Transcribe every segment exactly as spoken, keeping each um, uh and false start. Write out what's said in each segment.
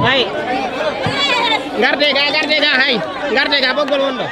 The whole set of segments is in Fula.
Hay. Garde ga, garde ga, hay. Garde ga, ɓoggol wonɗo.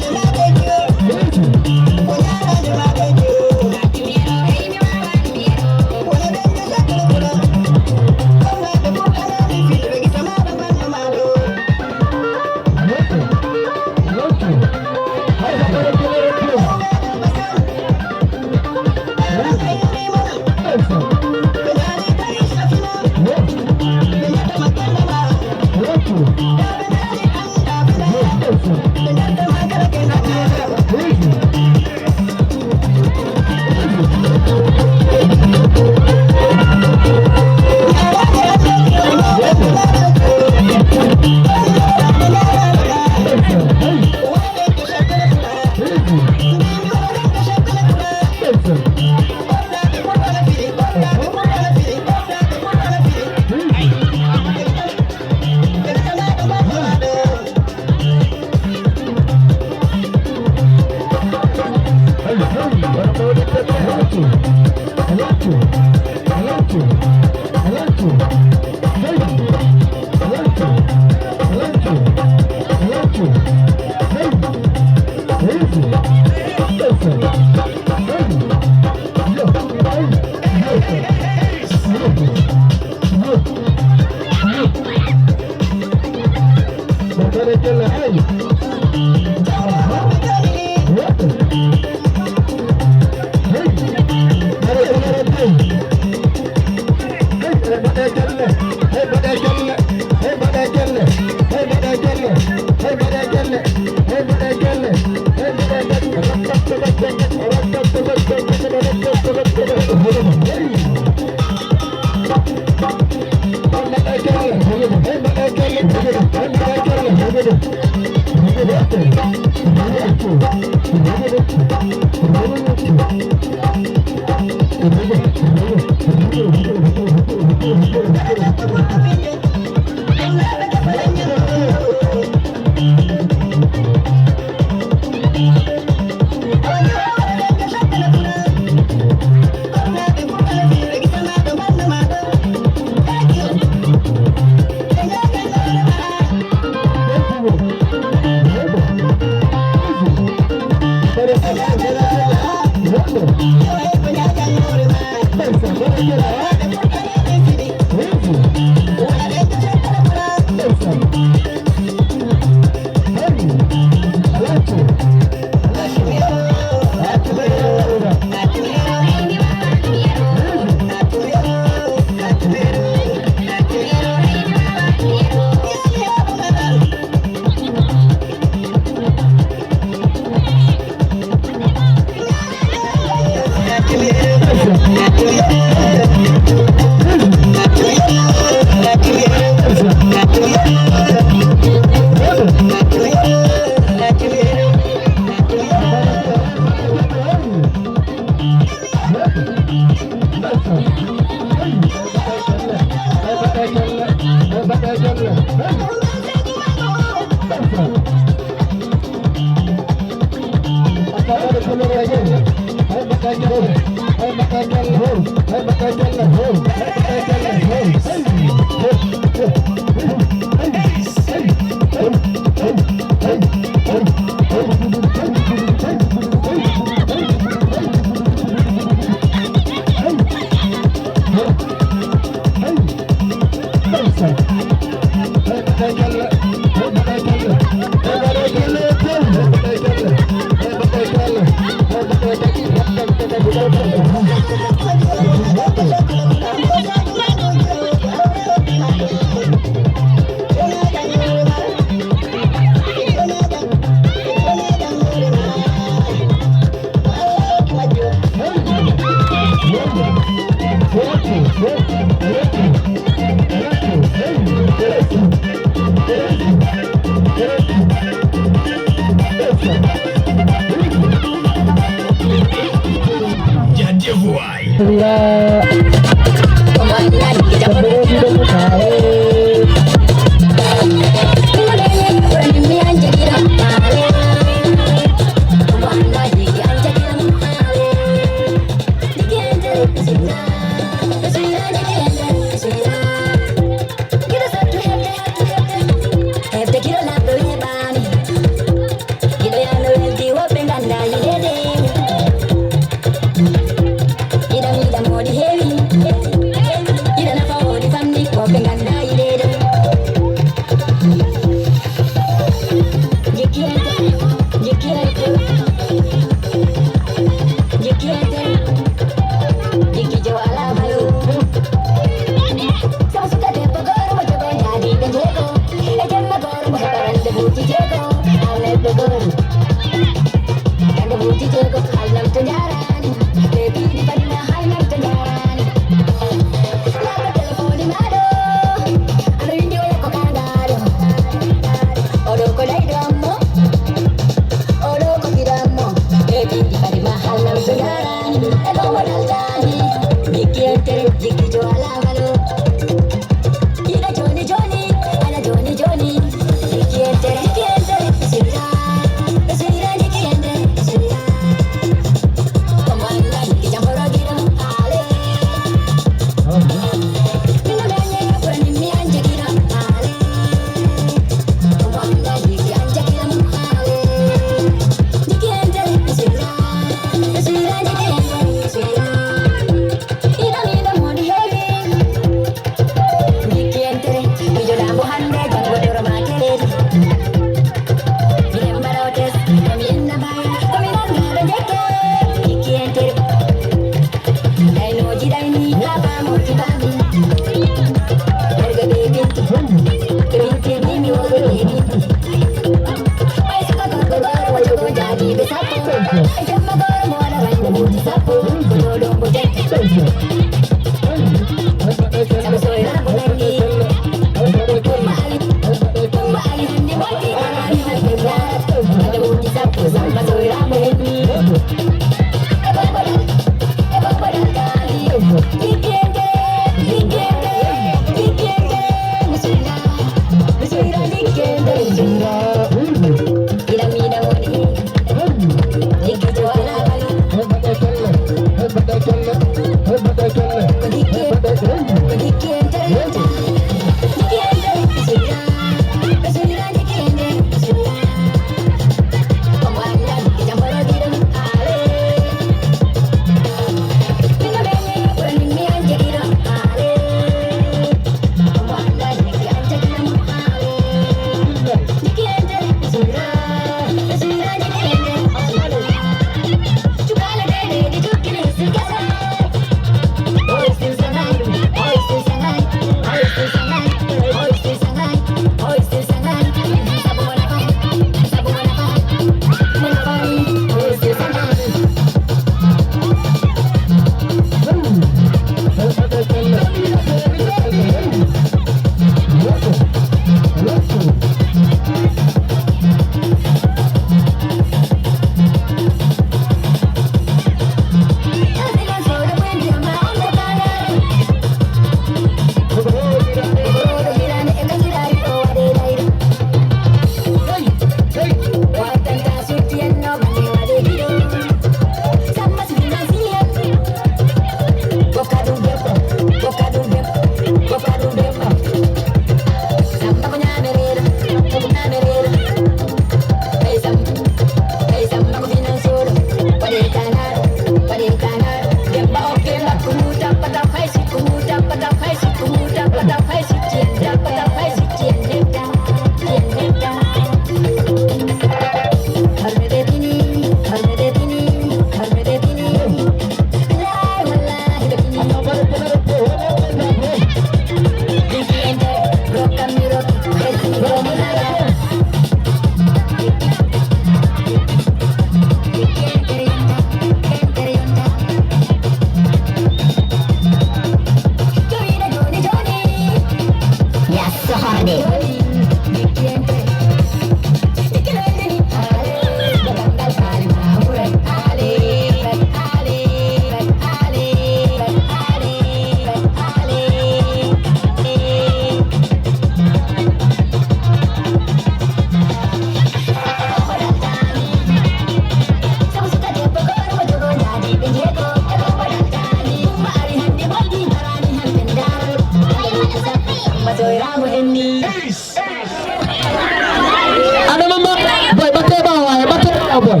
Adama ma, boy, batte ɓaawo, ay, batte ɓaawo, boy.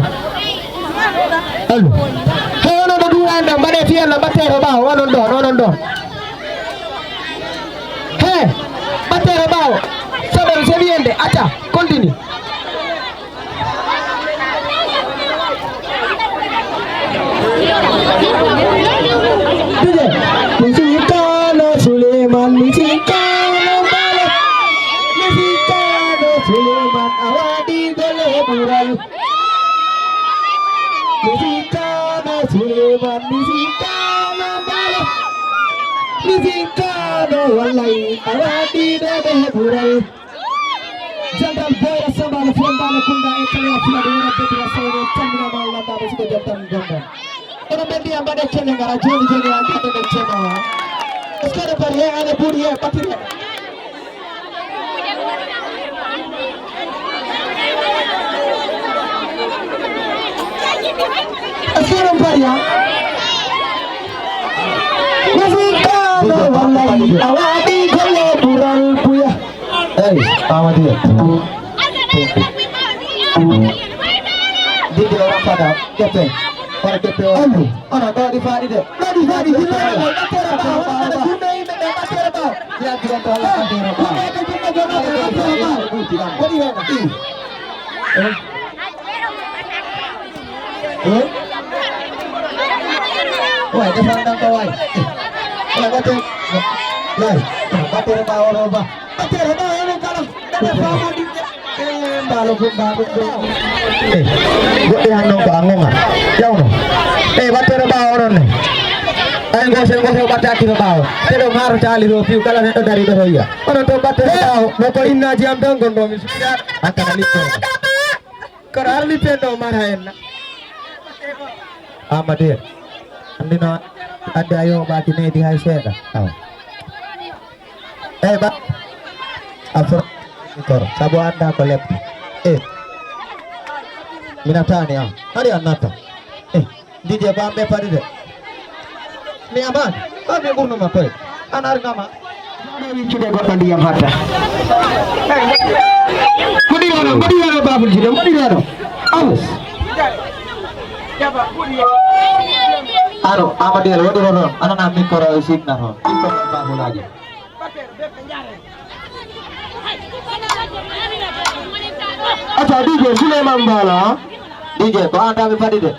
Allo. Hey, onon ɗo duwa en ɗo, mbaɗe fiyalla, batte ɗo ɓaawo, onon ɗon, onon ɗon. Hey, batte ɗo ɓaawo. Soɓe, soɓi en de, acca, continue. Dije, mi sikkano Suleiman, mi sikkano Bala, mi sikkano Suleiman, a waɗi golle ɓural. Mi sikkano Suleiman, mi sikkano Bala, mi sikkano wallay, a waɗi dede ɓural. Jantal Boyra Samba no Fondana Kunda e Kaleya Fula de Wura Bedira Sawno, calminama Allah, baba suko jantal gonɗon. Onon ɓe mbiya mbaɗe kelle ngara joni joni, a mbiya ɓe ceema wa. Est-ce que ɗo bari he ane ɓuri he ɓatire? Est-ce que ɗon bari ha? Wasi kano wallahi, a waɗi golle ɓural buya. Eyi, Amadiya. Didde o rampata, keppe. Kono keppe o. Andu. Ono ɗo ɗi faɗi de. Ɗo ɗi faɗi, jillo o, ɓattere ɓawo, ɓattere ɓawo. Jumɓe yimɓe ɓe, ɓattere ɓawo. Yalti on to Allah, ɓattere ɓawo. Jumɓe yimɓe, jumɓe jooɗo, ɓattere ɓawo. Waɗi hen. Eh? Eh? Way, defal ɗan ko way. Eh. Way, ɓatte. Way, ɓattere ɓawo ɗo ba. Ɓattere ɓawo ɗo kala. Ɗaɗa fama ɗi. Eh, mbalo ko mbalo ko. Eh, goɗɗi han non ko a gonga. Yawno. Eh, ɓattere ɓawo ɗon ne. Ay, gose, gose, ɓattaki to ɓawo. Te ɗo maro tali ɗo piw kala neɗɗo dari ɗo to yiya. Onon to ɓattere ɓawo. Mo ko innaji am ɗon gonɗo mi sukkira. An kana lippo. Kono arliten ɗo mara en na. Amadou, anndino adde a yoɓaaki neydi hay seeɗa. Awa. Eyi, ba. A fro-, koro. Sabu annda ko lepte. E. Mina taani, a. Hari a natta. E. Didier, ba mbe paɗi de. Mi amaani. Ba mi ɓurnuma koy. An argama. Joɗo wiccude goɗɗo ndiyam hatta. Mbaɗi wano, mbaɗi wano babul jiɗo, mbaɗi wano. Amus. Aro, Amadou El, waɗi ko toon. Anana micro e signa toon. Ɗin ko babulaji. Ata D J Souleymane Bala. D J, ko an tan mi paɗi de.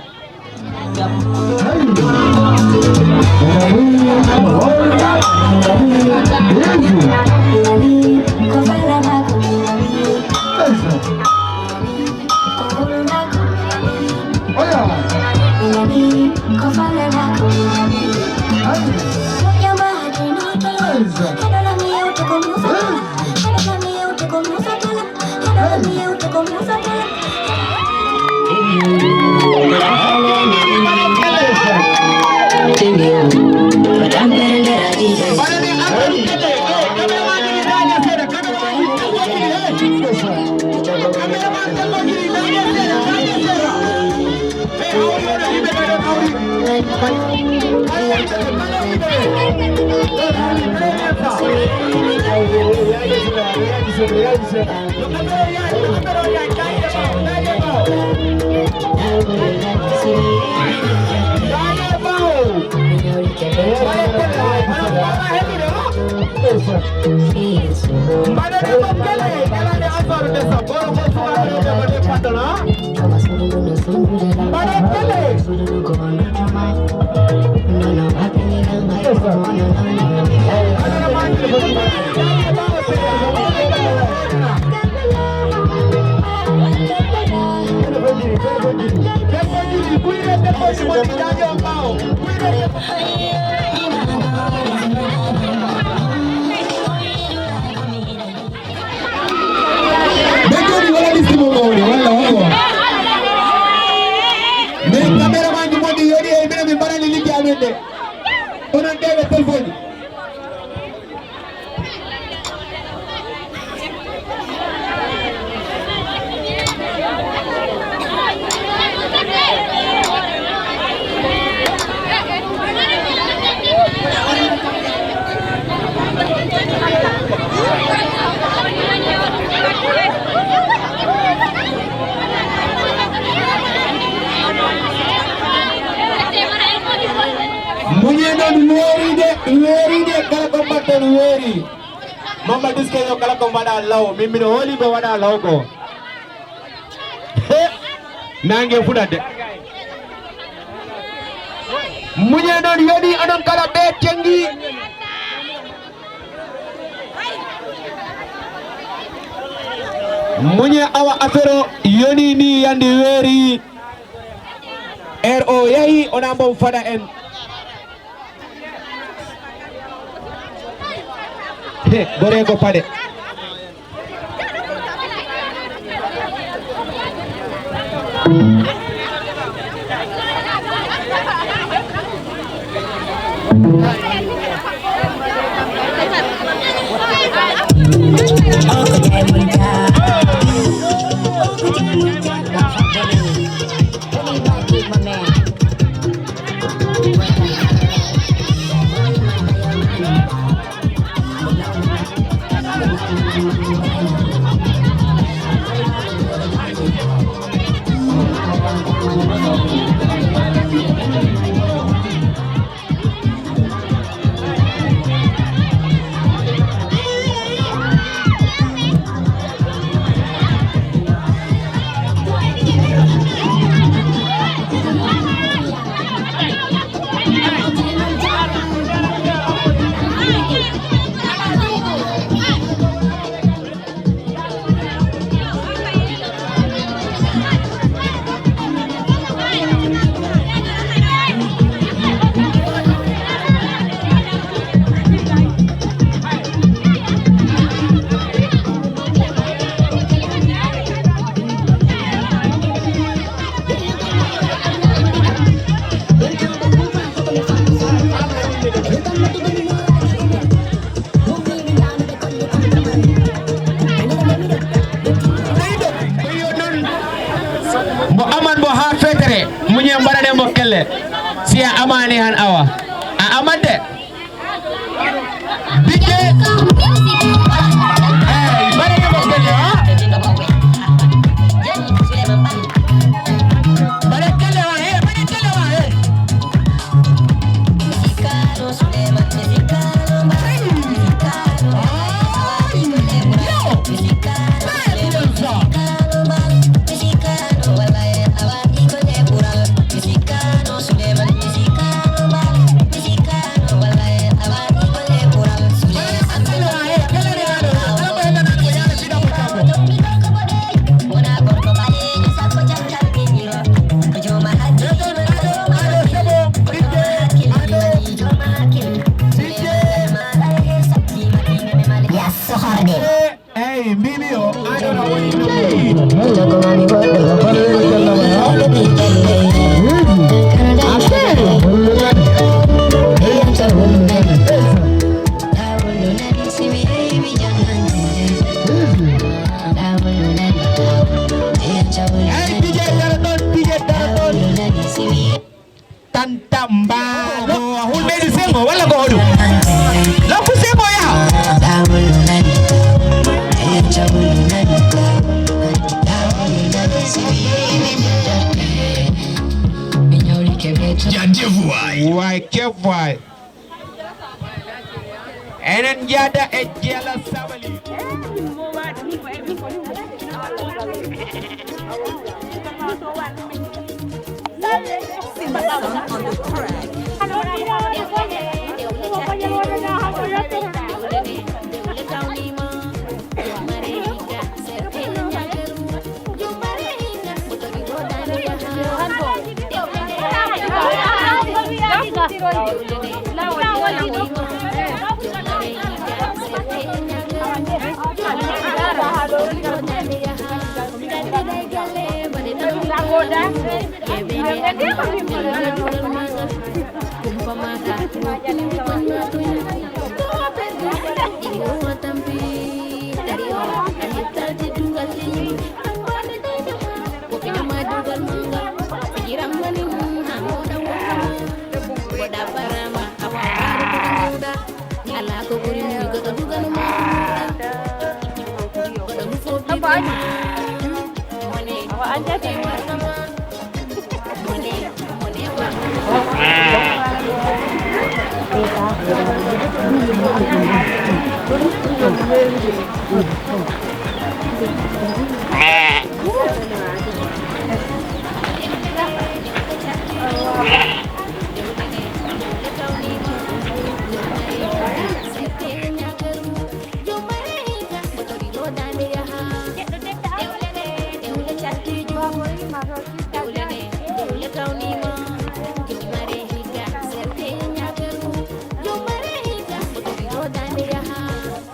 Ɓe joni wala liste mo mawni walla hongo? Min kamera man ji moɗi yoɗi e minen min mbaɗani ligge amen ɗe. Onon ɗeɓe téléphone ji. Weeri. Mama Diske yo kala ko mbaɗa law, min mino hooli mbo waɗa law ko. He, nange fuɗande. Muñe noon yoni onon kala ɓe tengi. Muñe awa affaire o yoni ni yandi weeri. Er o yahi ona mbo fada en. He, goree ko paɗe. Mbo aman mbo haa feetere, muñe mbaɗaɗen mbo kelle. Si a amaani han awa. A amante. Bidde. Eh, mbaɗaɗen mbo kelle, ha? Mbaɗa kelle, ha, he, mbaɗa kelle, ha, he. Yes, so hard. Eyi, mbiimi o, aɗa woni no. Eyi, P J dara ɗon, P J dara ɗon. Tanta mbaalo. Ko a hulɓeeji sengo walla ko hoɗum? Lokku sengo yaha. Jaajëf waay. Waay kef waay. Enen njaada e Jela Sabali.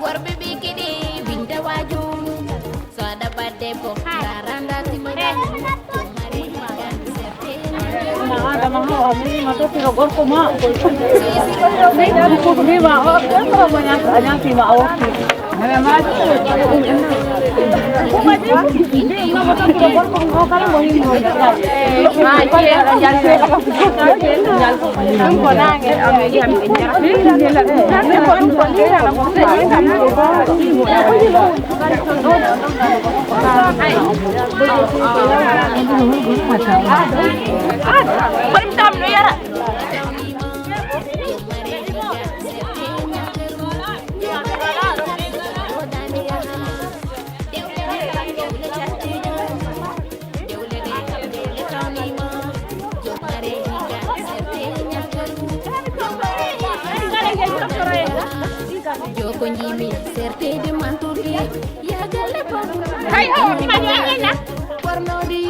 Worɓe ɓe kiɗi binta waajum. So aɗa ɓadde ko raranda timoy. Ma adama ha a mima tottiro gorko ma. Mima o gorko ma ñanta a ñantima a wofti. Ɗum ko nange. Joko jimi sertede manturdi. Yagalle pamu. Hay o manyanya. Pornodi.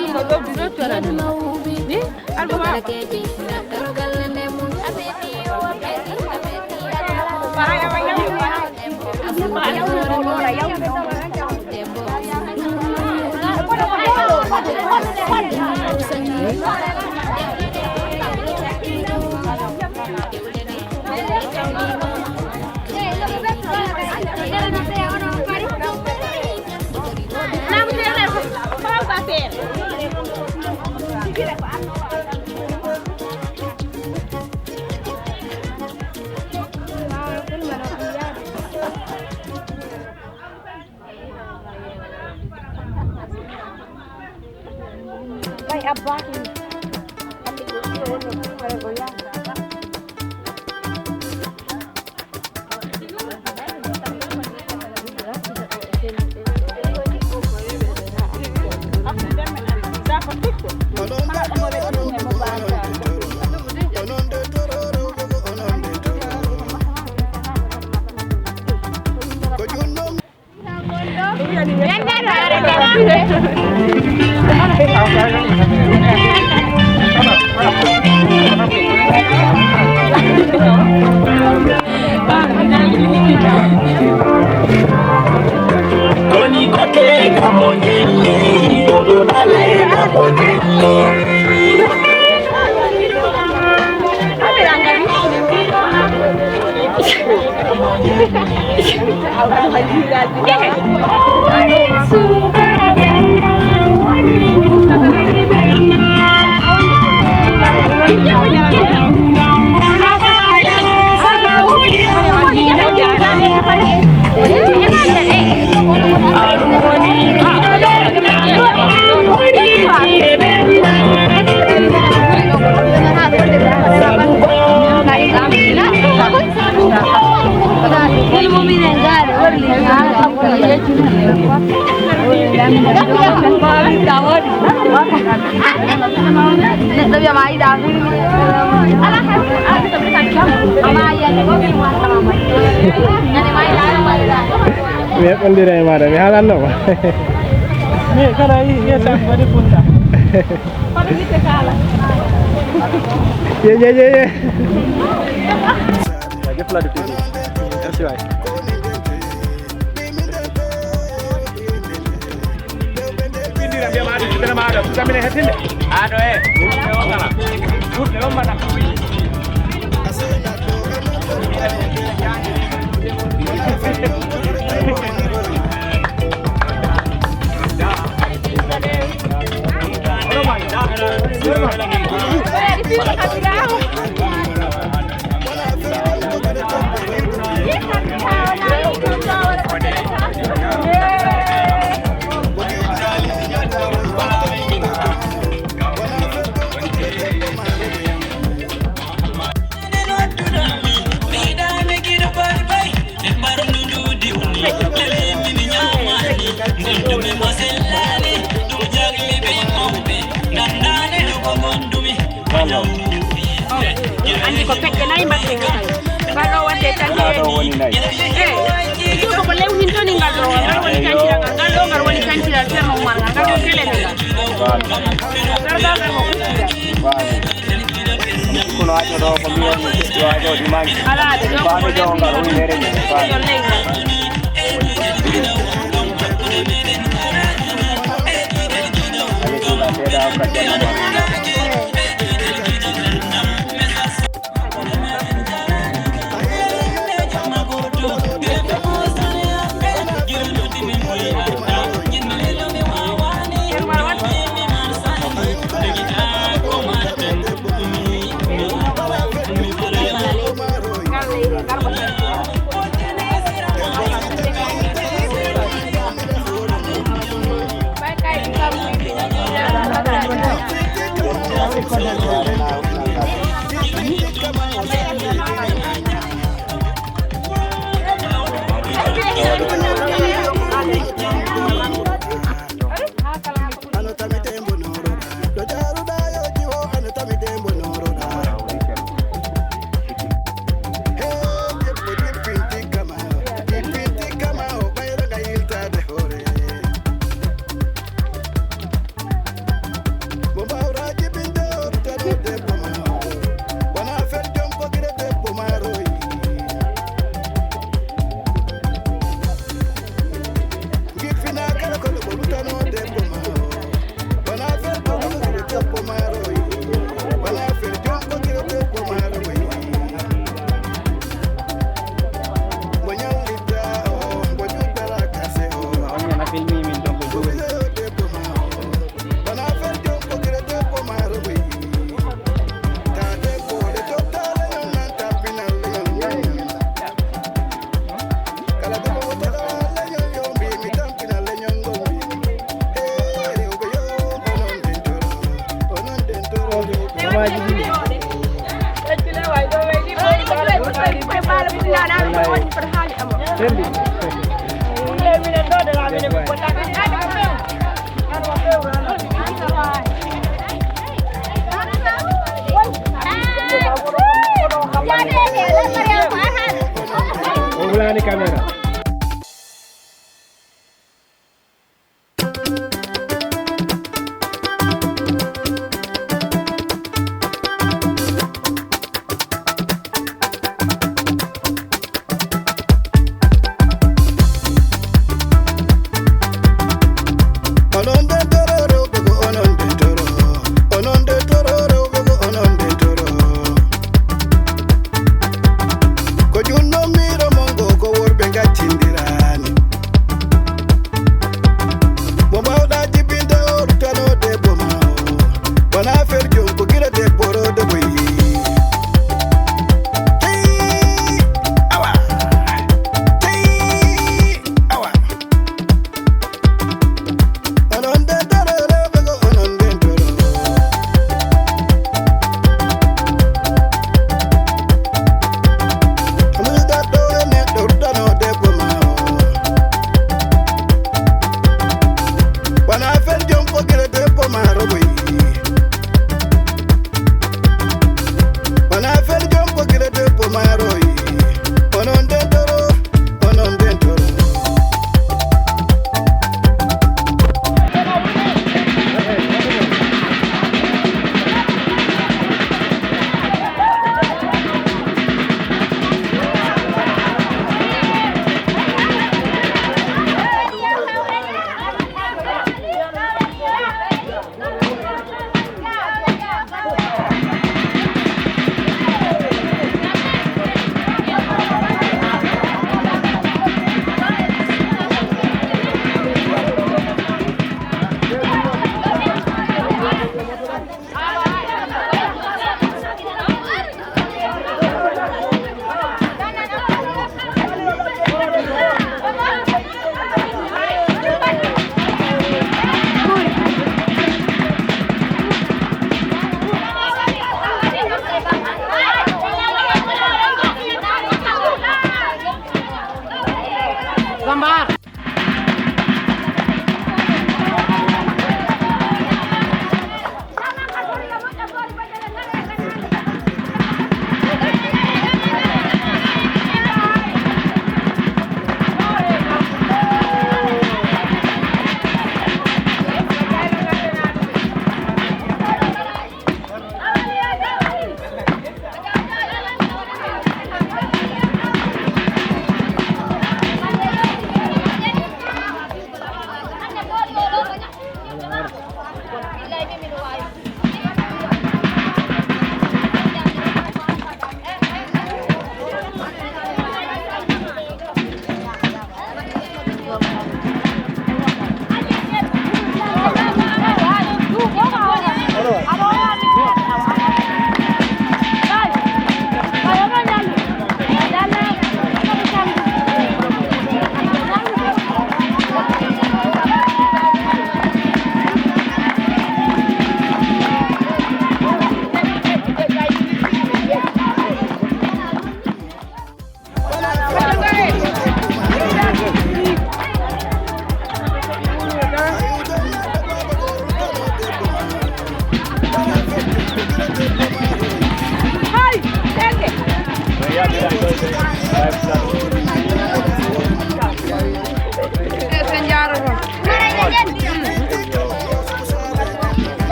Ni alba. Kedi na karogalle mun abeti o abeti abeti. Ɓay abbaaki. Neɗɗo wiyama a yiɗa filme. Ama yiyande ko film. Mi heɓondira e maɗa mi haalanno ma. Mi kala yi yesa mbaɗi punta. Ye ye ye ye. Jaajëf Ladu T V. Merci waay. Pindira mbiyam aɗo, pindira ma aɗo, pindira mine hettinde. Aɗo e, ɓurɓe o kala. Ɓurɓe o mbaɗa. Ko peƴƴe nayi mbaɗten e kala. Ngal ɗo waɗde tan. Ngal ɗo woni nayi. Eyi. Ɗum ko ko lewhintonii ngal ɗo. Ngal woni canciragol. Ngal ɗo ngal woni canciragol Ceerno Umar ngal. Ngal ɗo kelene ngal. Faami. Ngal ɗo ngal ko kuccira. Faami. Kono ajo ɗo ko mbiyon mi kucci ajo ɗi mangi. Alaa de, ɗo ko faami ɗo ngal woni mere ni. Faami. Yo ley ngal. Aleykum salam, seeɗa o kaddi. O wulaani caméra. Onon ndentoro rewɓe ko onon ndentoro. Onon ndentoro rewɓe ko onon ndentoro. Ko junno miiro mon ko, ko worɓe ngaccindirani. Mo mbawɗa jibinde o rutano debbo ma o. Wona affaire jom ko gila debbo ro debbo yi. Tey, awa. Tey, awa. Onon ndentoro rewɓe ko onon ndentoro. Musidɗo e neɗɗo rutano debbo ma o. Wona affaire jom ko gila debbo ma roɓoyi. Wona affaire jom ko gila debbo ma royi. Onon ndentoro, onon ndentoro. Zambar.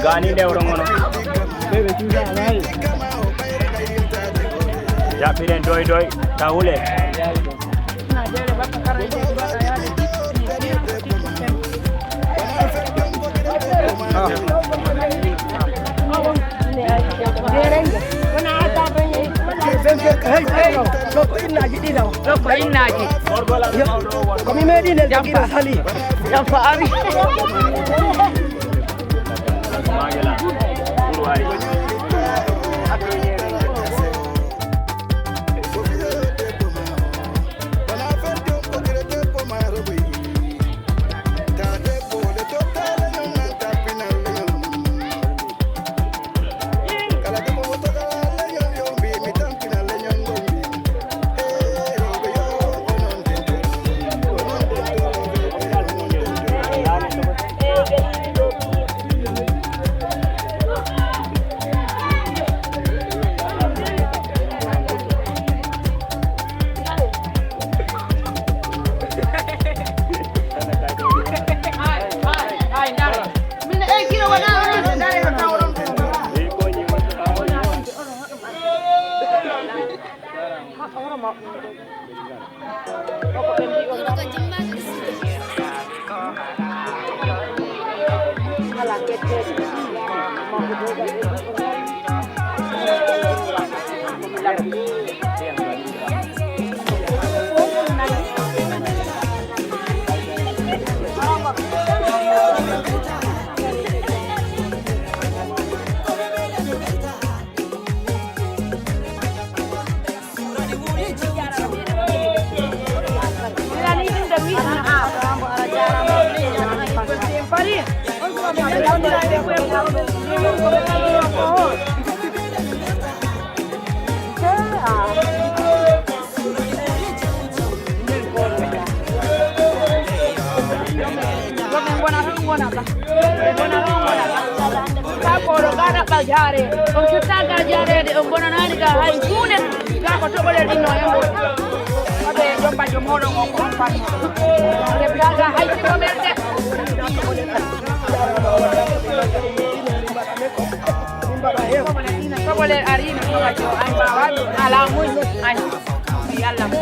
Gani ndewro ngono. Jaɓɓiɗen doy doy, ta hule. Ɗo ko innaaji ɗiɗo. Ɗo ko innaaji. Yo, ko mi meeɗi nen jam fa sali. Jam fa ari. Gonata ɓa jaare, on kettaaka jaareede, on bonanaani ka hay huunde. Ka ko toɓole ɗinno en ɗo. Waɗe jom bajjo mooɗon on ko on fat. Kettaaka hay siko ɓerde. Toɓole ariino ɗum bajjo, ay mbaawa ɗum, alaa muñ, ay. Yalla mo.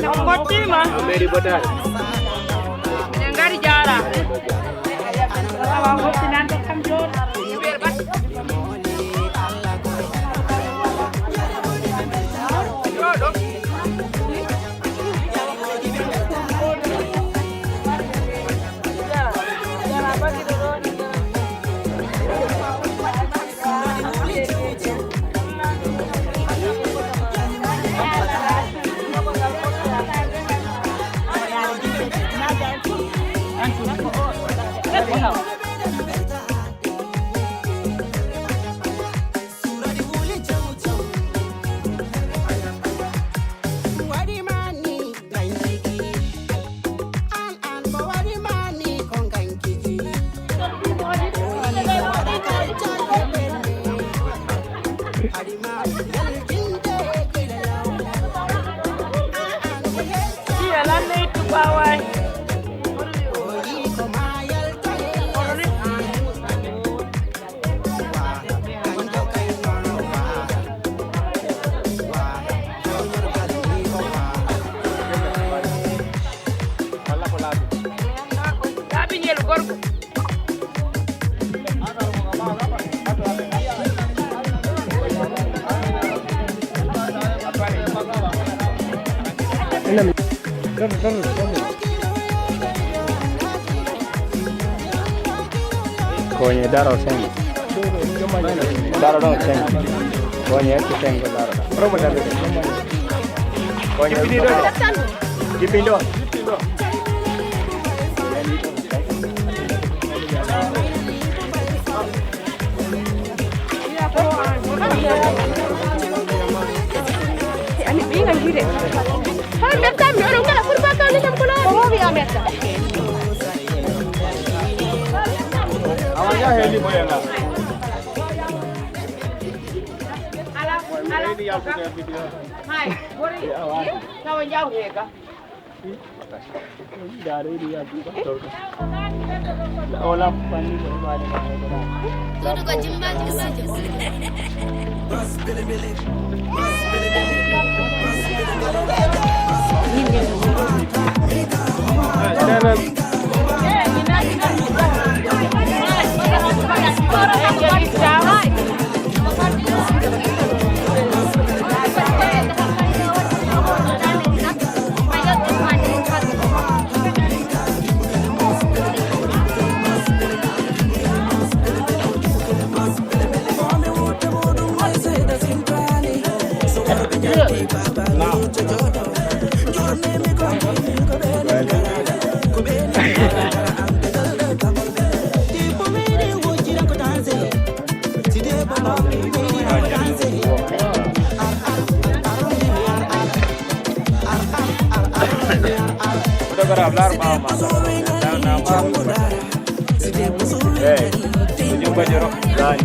On ngottiima. On mbeɗi botaade. Eɗen ngari jaaraama. Awa ngottinanta kam jooɗo. Jooɗo. Kelu gorko. Koñe daro cinq. Daro ɗon cinq. Koñe accu cinq daro. Promo daro. Koñe. Jippini ɗo. Jippini ɗo. Ani ɓinga gide. Hara metta mi onon kala furba kan ni tam kula. Ko mo wi a metta. Awa ya heli mo yanga. Ala ala. Hay, bori. Tawa jaw hega. Ɗuuɗugo jimbaji sijo. Photographe, laar ɓaawo ma. Laar na ɓaawo. Eey, ko jumba joro. Laani.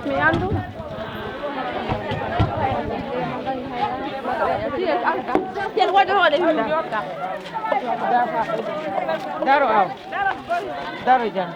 Mi anndu. Daro aw. Daro jam.